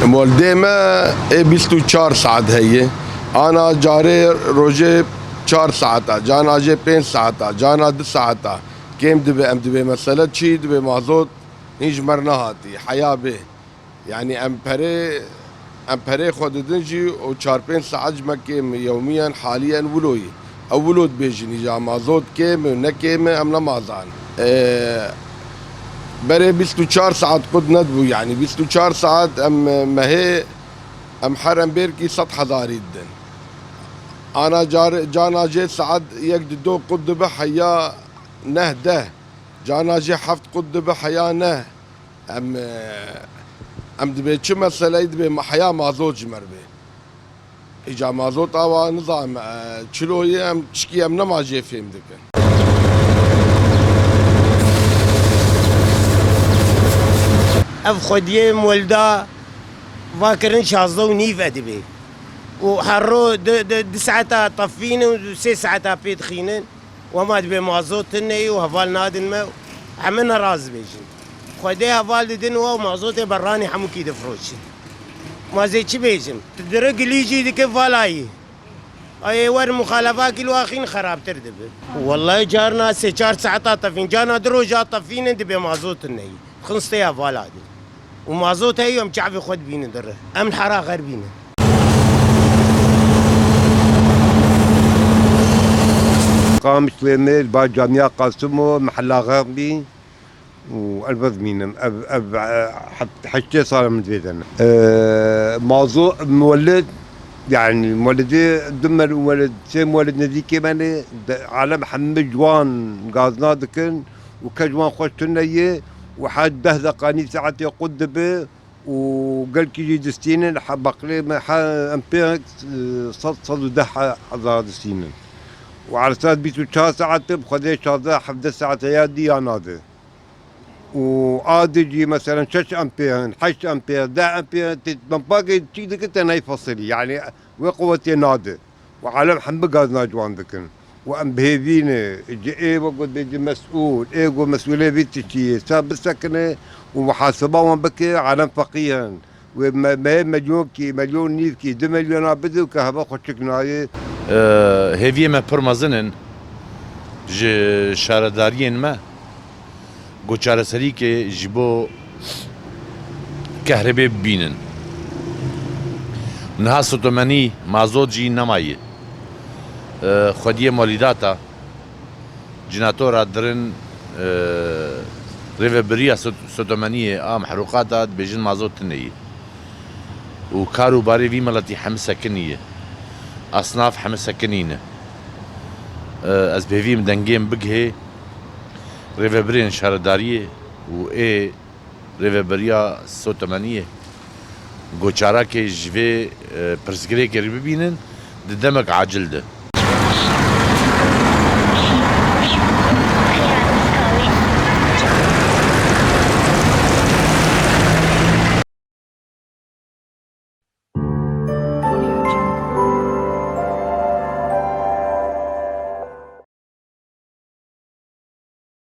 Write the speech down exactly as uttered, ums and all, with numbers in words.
Moldê me ê bîst û çar saet heye. Ana carê rojê çar saeta, cana jê pênc saeta, cana du saeta. Kêm dibe, em dibê mesele çi? Dibê mazot hîn ji me re nehatî, heya bê. Yanî em perê, em perê xwe didin jî û çar pênc saet ji me kêm e, yewmiyen haliyen wilo ye. Ew wilo dibêjin, îca mazot kêm e, ne kêm e, em nemazanin. Ee, berê bîst û çar saet qut nedibû, yanî bîst û çar saet em, mehê, em her em bêrkî sed hezarî didin. Ana car-, cana jê saet yek dido qut dibe heya neh deh. Cana jê heft qut dibe heya neh. Em, e, em dibê çi meseleyî dibê ma-, heya mazot ji me re bê. Îca mazot awa nizam, e, çilo ye, em çikî em nema jê fêm dikin. Ev xwediyê Molda va kirin şazdeh û nîv e dibê. Û her ro di, di, di saeta tefînin û sê saeta pê dixînin. Wema dibê mazot tune ye û heval nadin me, heme neraz dibêjin. Xwedê heval didin û ew mazotê berranî hemûkî difiroşin. Ma zê çi bêjim? Tu dire gilî jî dike valayî. Ayê wer muxalefakî li waxîn xerabtir dibe. Wellahî carna sê çar saeta tefîn, carna du roja tefînin dibê mazot tune ye. Dixin stêya vala de. Û mazot heye em çavê xwe dibînin dire. Em li hera xerbî ne. Qamişlê me, ba camiya Qasimo, mehela Xexbî û elbet mînim. Ev, ev, e, het-, heştê sal min vê de ne. E, mazo, muwellid, yani muwellidê du mel-, muwellid, sê muwellid nêzîkê me ne, de, alem hemî ciwan gazna dikin û kes ji wan xweş tune ye û her deh deqa nîv saetê qut dibe. Û gelkî jî distînin, he, beqlê me, he, em pê, e, sed, sed û deh hezar distînin. Û ersat bîst û çar saet bi Xwedê şazdeh hevdeh saet heya dî ya nade. Û a di jî, meselen, şeş em pê hin, heşt em pê hin, deh em pê hin, tê, em pakê çîk dike te nayê fesilî. Yanî wê quwetê nade. Û alem hemî gazna ji wan dikin. Û em bi hêvî ne, ji ê wek got bêjin mesûl, ê ku mesûlê vî tiştî ye, sa bisekine û muhaseba wan bike, alem feqîr in. Wê me, me milyonkî, milyon nîvkî, du milyona bide û ke heva xwe çik nayê. Ee, hêviyê me pir mezin in ji şaredariyên me. Ku çareserîkê ji bo kehribê bibînin. Niha sotomenî mazot jî nemaye. Xwediyê molîdata cinatora dirin, e, rêvebiriya sot-, sotomeniyê a mehrûqata dibêjin mazot tune ye. Û kar û barê vî miletî hemî sekinî ye. Asnaf hemî sekinî ne. E, ez bi hêvî me dengê min bigihê rêvebirên şaredariyê û ê rêveberiya sotemeniyê goçarakê ji vê, e, pirsgirêkê re bibînin di demek acil de.